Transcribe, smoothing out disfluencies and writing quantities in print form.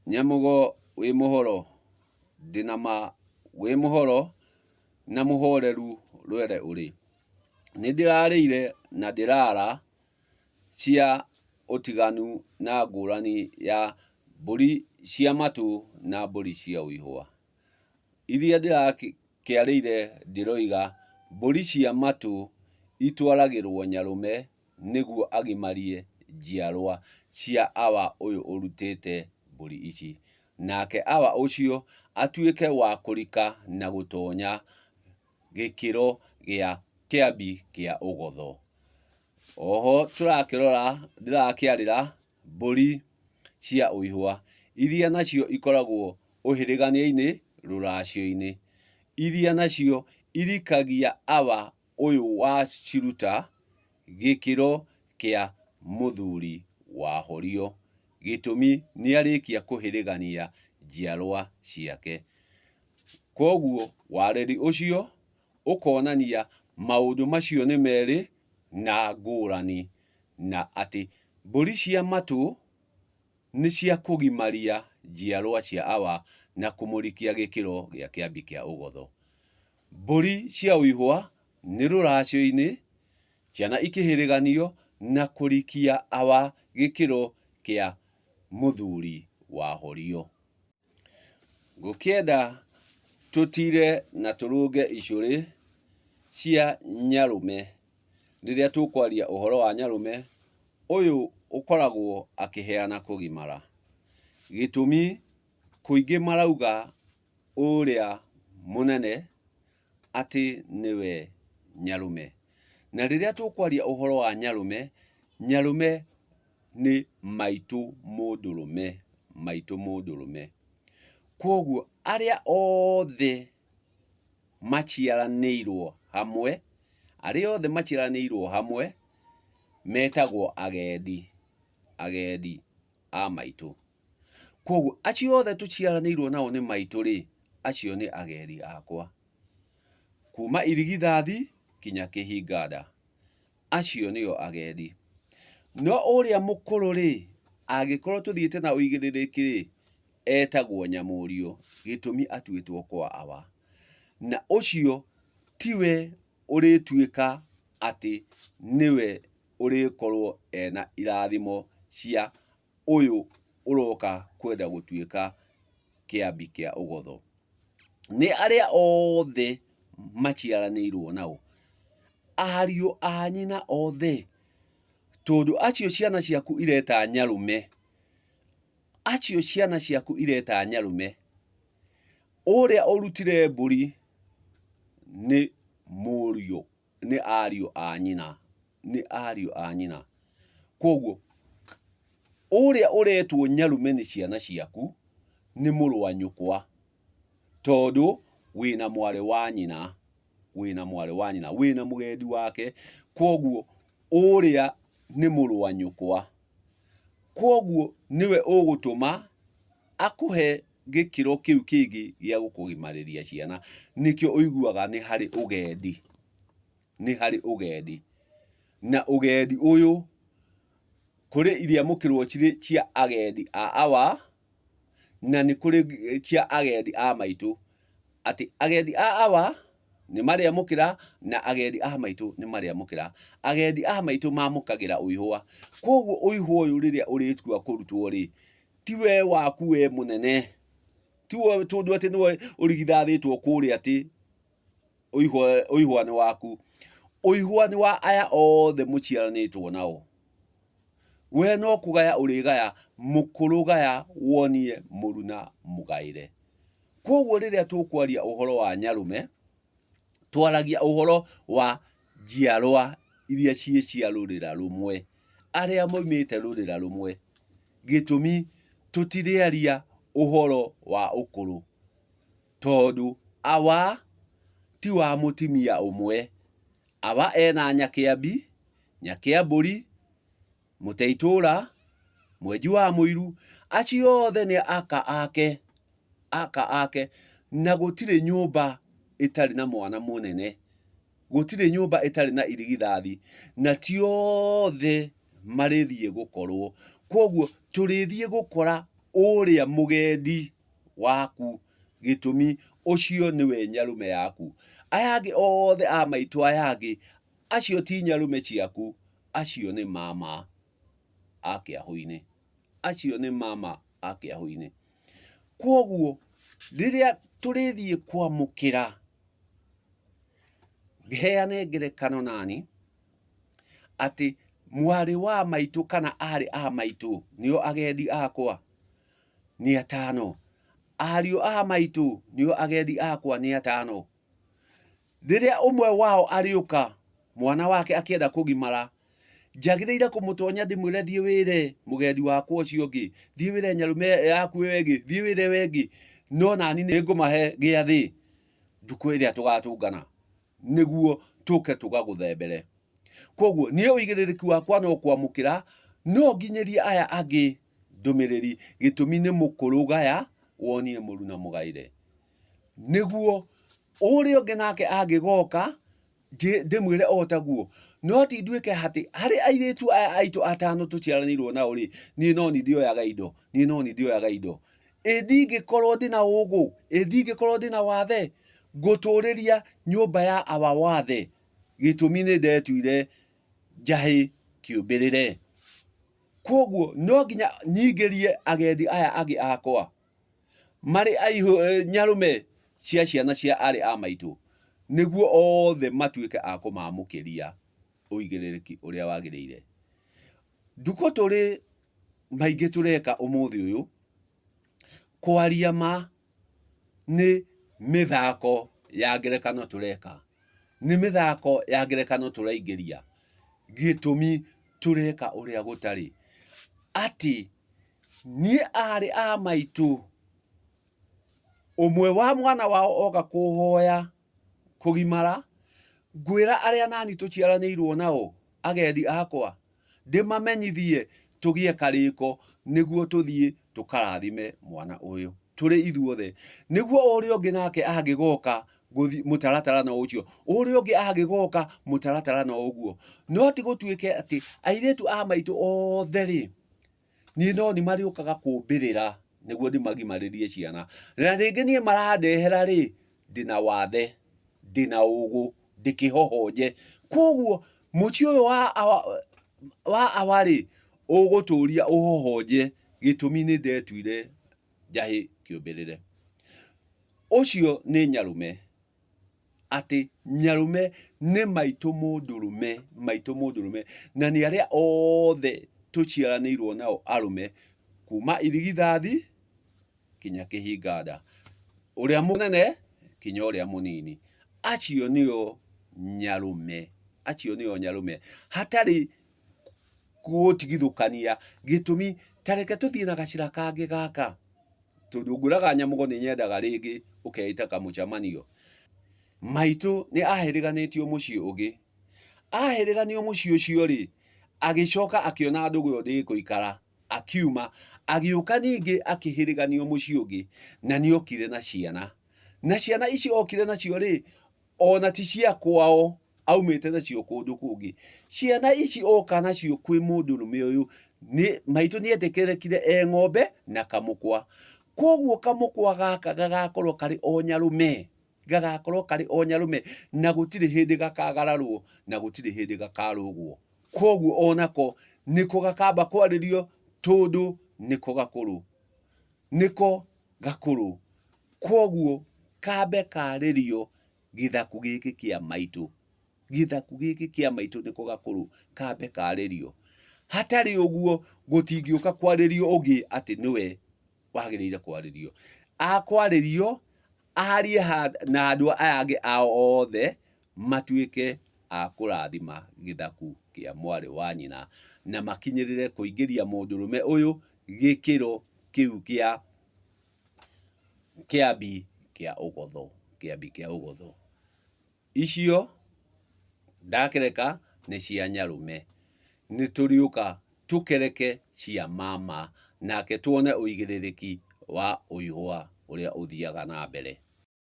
Nyamũgo wĩ mũhoro? Ndĩna ma wĩ mũhoro na mũhoreru rwere ũrĩ. Nĩndĩrarĩire na ndĩrara cia ũtiganu na ngũrani ya mbũri cia matũ na mbũri cia ũihwa. Iria ndĩrakĩarĩire ndĩroiga mbũri cia matũ itwaragĩrwo nyarũme nĩguo agimarie njiarwa cia awa ũyũ ũrutĩte mbũri ici, nake awa ũcio atuĩke wa kũrika na gũtonya gĩkĩro gĩa kĩambi kĩa ũgotho. Oho tũrakĩrora ndĩrakĩarĩra mbũri cia ũihwa, iria nacio ikoragwo ũhĩrĩgania-inĩ, rũracio-inĩ, iria nacio irikagia awa ũyũ waciruta gĩkĩro kĩa mũthuri wa horio, gĩtũmi nĩarĩkia kũhĩrĩgania njiarwa ciake. Kwoguo warĩri ũcio ũkonania maũndũ macio nĩ merĩ na ngũrani, na atĩ mbũri cia matũ nĩ cia kũgimaria njiarwa cia awa na kũmũrikia gĩkĩro gĩa kĩambi kĩa ũgotho. Mbũri cia ũihwa nĩ rũracio-inĩ, ciana ikĩhĩrĩganio na kũrikia awa gĩkĩro kĩa mũthuri wa horio. Ngũkĩenda tũtire na tũrũnge icũrĩ cia nyarũme. Rĩrĩa tũkwaria ũhoro wa nyarũme, ũyũ ũkoragwo akĩheana kũgimara. Gĩtũmi kũingĩ marauga ũrĩa mũnene atĩ nĩwe nyarũme. Na rĩrĩa tũkwaria ũhoro wa nyarũme, nyarũme nĩ maitũ mũndũrũme, maitũ mũndũrũme. Kwoguo arĩa othe maciaranĩirwo hamwe, arĩa othe maciaranĩirwo hamwe metagwo agendi, agendi a maitũ. Kwoguo acio othe tũciaranĩirwo nao nĩ maitũ rĩ, acio nĩ agendi akwa. Kuma irigithathi kinya kĩhinga nda, acio nĩo agendi. No ũrĩa mũkũrũ rĩ, angĩkorwo tũthiĩte na ũigĩrĩrĩki rĩ, etagwo nyamũriũ, gĩtũmi atuĩtwo kwa awa. Na ũcio tiwe ũrĩtuĩka atĩ nĩwe ũrĩkorwo ena irathimo cia ũyũ ũroka kwenda gũtuĩka kĩambi kĩa ũgotho. Nĩ arĩa othe maciaranĩirwo nao, ariũ a nyina othe, tondũ acio ciana ciaku ireta nyarũme, acio ciana ciaku ireta nyarũme, ũrĩa ũrutire mbũri nĩ mũriũ nĩ ariũ a nyina, nĩ ariũ a nyina. Kwoguo ũrĩa ũretwo nyarume nĩ ciana ciaku nĩ mũrũ wa nyũkwa, tondũ wĩna mwarĩ wa nyina, wĩna mwarĩ wa nyina, wĩna mũgendi wake, kwoguo ũrĩa nĩ mũrũ wa nyũkwa. Kwoguo nĩwe ũgũtũma akũhe gĩkĩro kĩu kĩngĩ gĩa gũkũgimarĩria ciana. Nĩkĩo ũiguaga nĩ harĩ ũgendi, nĩ harĩ ũgendi. Na ũgendi ũyũ, kũrĩ iriamũkĩrwo cirĩ cia agendi a awa, na nĩ kũrĩ cia agendi a maitũ. Atĩ agendi a awa nĩ marĩamũkĩra na agendi a maitũ nĩ marĩamũkĩra. Agendi a maitũ mamũkagĩra ũihwa. Kwoguo ũihwa ũyũ rĩrĩa ũrĩtua kũrutwo rĩ, ti we waku we mũnene, ti we tondũ atĩ nĩwe ũrigithathĩtwo kũrĩa atĩ ũihwa nĩ waku. Ũihwa nĩ wa aya othe mũciaranĩtwo nao. We no kũgaya ũrĩgaya, mũkũrũ gaya wonie mũruna mũgaĩre. Kwoguo rĩrĩa tũkwaria ũhoro wa nyarũme, twaragia ũhoro wa njiarwa iria ciĩ cia rũrĩra rũmwe, arĩa maumĩte rũrĩra rũmwe. Gĩtũmi tũtirĩaria ũhoro wa ũkũrũ, tondũ awa ti wa mũtumia ũmwe. Awa ena Nyakĩambi, Nyakĩambũri, Mũteitũra, Mwenji wa Mũiru, acio othe nĩ aka ake, aka ake, na gũtirĩ nyũmba ĩtarĩ na mwana mũnene. Gũtirĩ nyũmba ĩtarĩ na irigithathi, na ti othe marĩthiĩ gũkorwo. Kwoguo tũrĩthiĩ gũkora Ũrĩa mũgendi waku gĩtũmi ũcio nĩwe nyarũme yaku. Aya angĩ othe a maitũ aya angĩ, acio ti nyarũme ciaku, acio nĩ mama a kĩahũ-inĩ. Acio nĩ mama a kĩahũ-inĩ. Kwoguo rĩrĩa tũrĩthiĩ kwamũkĩra, heane ngerekano nani, atĩ mwarĩ wa maitũ kana aarĩ a maitũ nĩo agendi akwa nĩ atano, ariũ a maitũ nĩo agendi akwa nĩ atano. Rĩrĩa ũmwe wao arĩũka, mwana wake akĩenda kũgimara, njagĩrĩire kũmũtonya ndĩmwĩre thiĩ wĩre mũgendi wakwa ũcio ũngĩ, thiĩ wĩre nyarũme yaku ĩyo ĩngĩ, thiĩ wĩre ĩyo ĩngĩ, no nani nĩngũmahe gĩathĩ ndukũ ĩrĩa tũgatũngana. Nĩguo tũke tũgagũthe mbere. Kwoguo niĩ ũigĩrĩrĩki wakwa no kwamũkĩra, no nginyĩrie aya angĩ ndũmĩrĩri, gĩtũmi nĩ mũkũrũ gaya wonie mũruna mũgaĩre. Nĩguo ũrĩa ũngĩ nake angĩgoka ndĩmwĩre o taguo. No ti nduĩke atĩ harĩ airĩtu aya aitũ atano tũciaranĩirwo nao rĩ, niĩ no niĩ ndĩoyaga indo, niĩ no niĩ ndĩoyaga indo. Ĩ ndingĩkorwo ndĩna ũgũ? Ĩ ndingĩkorwo ndĩna wathe? Ngũtũrĩria nyũmba ya awa wathe, gĩtũmi nĩ ndetuire njahĩ kĩũmbĩrĩre. Kwoguo no nginya nyingĩrie agendi aya angĩ akwa marĩ nyarũme cia ciana cia arĩ a maitũ, nĩguo othe matuĩke a kũmamũkĩria ũigĩrĩrĩki ũrĩa wagĩrĩire. Ndukũ tũrĩ maingĩ tũreka ũmũthĩ ũyũ, kwaria ma nĩ mĩthako ya ngerekano tũreka, nĩ mĩthako ya ngerekano tũraingĩria, gĩtũmi tũreka ũrĩa gũtarĩ. Atĩ niĩ arĩ a maitũ, ũmwe wa mwana wao oka kũhoya kũgimara, ngwĩra arĩa nani tũciaranĩirwo nao, agendi akwa, ndĩmamenyithie tũgĩe karĩko nĩguo tũthiĩ tũkarathime mwana ũyũ tũrĩ ithuothe, nĩguo ũrĩa ũngĩ nake angĩgoka gũthiĩ mũtaratara no ũcio, ũrĩa ũngĩ angĩgoka mũtaratara no ũguo. No ti gũtuĩke atĩ airĩtu a maitũ othe rĩ, niĩ no niĩ marĩũkaga kũmbĩrĩra nĩguo ndĩmagimarĩrie ciana. Na rĩngĩ niĩ marandehera rĩ, ndĩna wathe, ndĩna ũgũ, ndĩkĩhohonje. Koguo mũciĩ ũyũ wa awa, wa awa rĩ, ũgũtũria ũhohonje gĩtũmi nĩ ndetuire njahĩ kĩũmbĩrĩre. Ũcio nĩ nyarũme. Atĩ nyarũme nĩ maitũ mũndũrũme, maitũ mũndũrũme, na nĩ arĩa othe tũciaranĩirwo nao arũme, kuma irigithathi kinya kĩhinga nda, ũrĩa mũnene kinya ũrĩa mũnini. Acio nĩo nyarũme, acio nĩo nyarũme, hatarĩ gũtigithũkania gĩtũmi, ta reke tũthiĩ na gacĩra kangĩ gaka. Tondũ ngwĩraga Nyamũgo nĩ nyendaga rĩngĩ ũkeĩta kamũcemanio. Maitũ nĩ ahĩrĩganĩtio mũciĩ ũngĩ. Ahĩrĩganio mũciĩ ũcio rĩ, agĩcoka akĩona ndũgũ ĩyo ndĩkũikara, akiuma, agĩũka ningĩ akĩhĩrĩganio mũciĩ ũngĩ, na nĩ okire na ciana. Na ciana ici okire nacio rĩ, ona ti cia kwao, aumĩte nacio kũndũ kũngĩ. Ciana ici oka nacio kwĩ mũndũrũme ũyũ, nĩ maitũ nĩ etĩkĩrĩkire e ng'ombe na kamũkwa. Koguo kamũkwa gaka gagakorwo karĩ o nyarũme, gagakorwo karĩ o nyarũme na gũtirĩ hĩndĩ gakagararwo na gũtirĩ hĩndĩ gakarũgwo. Koguo onako nĩko gakamba kwarĩrio tondũ nĩko gakũrũ, nĩko gakũrũ. Koguo kambe karĩrio gĩthaku gĩkĩ kĩa maitũ, gĩthaku gĩkĩ kĩa maitũ nĩko gakũrũ kambe karĩrio. Hatarĩ ũguo gũtingĩũka kwarĩrio ũngĩ atĩ nĩwe wagĩrĩire kwarĩrio. Akwarĩrio arie na andũ aya angĩ ao othe matuĩke a kũrathima gĩthaku kĩa mwarĩ wa nyina na makinyĩrĩre kũingĩria mũndũrũme ũyũ gĩkĩro kĩu kĩa Kĩambi kĩa ũgotho, kĩambi kĩa ũgotho. Icio ndakĩreka nĩ cia nyarũme, nĩ tũrĩũka tũkereke cia mama nake tuone ũigĩrĩrĩki wa ũihũa ũrĩa ũthiaga na mbere.